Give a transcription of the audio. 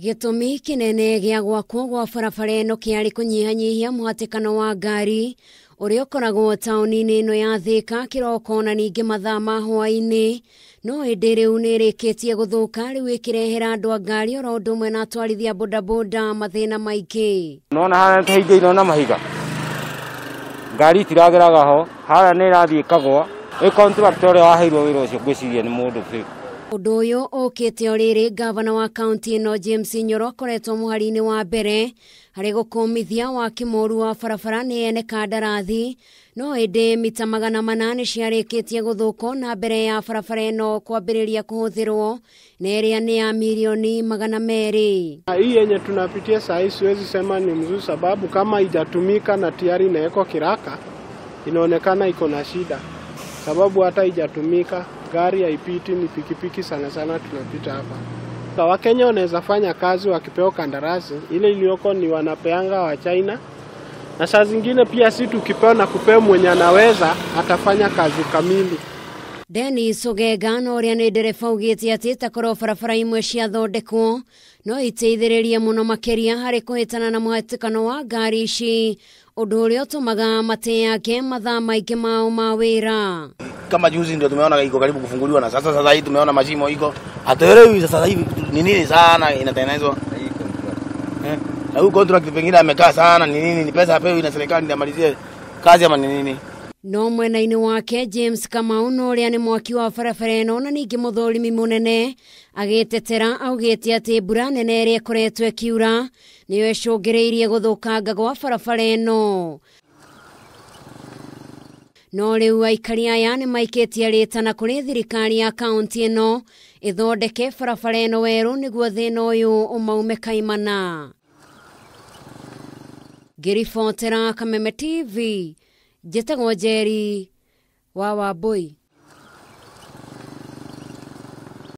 Gĩtũmi kĩnene gĩa gwakwo gwa barabara ĩno kĩarĩ kũnyihanyihia mũhatĩkano wa ngari ũrĩa ũkoragwo taũni-inĩ ĩno ya Thĩka kĩroko na ningĩ mathaa ma hwaĩ-inĩ, no ĩndĩ rĩu nĩ ĩrĩkĩtie gũthũka, rĩu ĩkĩrehera andũ a ngari oro ũndũ ũmwe na atwarithia bodaboda mathĩna maingĩ. Nona harĩa tũhingĩirwo na mahiga, ngari itirageraga ho, harĩa nĩ ĩrathiĩ ĩkagwa. Ĩ contractor ũrĩa waheirwo wĩra ũcio ngwĩciria nĩ mũndũ fake. Ũndũ ũyũ ũkĩte o rĩrĩ gavana wa kaunti ĩno James Nyoro akoretwo mũhari-inĩ wa mbere harĩ gũkũmithia waki mũru wa barabara nĩ ene kandarathi, no ĩndĩ mita 400 nĩ ciarĩkĩtie gũthũkwo na mbere ya barabara ĩno kwambĩrĩria kũhũthĩrwo na ĩrĩa nĩ ya milioni 200. Hii yenye tunapitia saa hii siwezi sema ni mzuri, sababu kama haijatumika na tayari inawekwa kiraka, inaonekana iko na shida, sababu hata haijatumika, gari haipiti, ni pikipiki sana sana tunapita hapa. Wakenya wanaweza fanya kazi wakipewa kandarasi, ile iliyoko ni wanapeanga wa China, na saa zingine pia si tukipewa na kupewa mwenye anaweza atafanya kazi kamili. Dennis Ogega na ũrĩa nĩ ndereba augĩte atĩ takorwo barabara imwe ciathondekwo no iteithĩrĩrie mũno makĩria harĩ kũhĩtana na mũhatĩkano wa ngari ici, ũndũ ũrĩa ũtũmaga mateange mathaa maingĩ mao ma wĩra. Kama juzi ndio tumeona iko karibu kufunguliwa, na sasa hii tumeona mashimo iko, hatuelewi sasa hivi ni nini sana inatengenezwa. Na huyu contract pengine amekaa sana, ni nini, ni pesa apewe na serikali ndio amalizie kazi ama ni nini? No mwena-inĩ wake James Kamau na ũrĩa nĩ mwaki wa barabara ĩno na ningĩ mũthũrimi mũnene agĩtetera augĩte atĩ mbura nene ĩrĩa ĩkoretwo ĩkiura nĩyo ĩcũngĩrĩirie gũthũkanga gwa barabara ĩno. No rĩu aikari aya nĩ maikĩtie rĩtana kũrĩ thirikari ya kaunti ĩno ĩthondeke barabara ĩno werũ nĩguo thĩna ũyũ ũmaume kaimana. Ngĩribotera Kameme TV, njĩtagwo Njeri wa Wambui.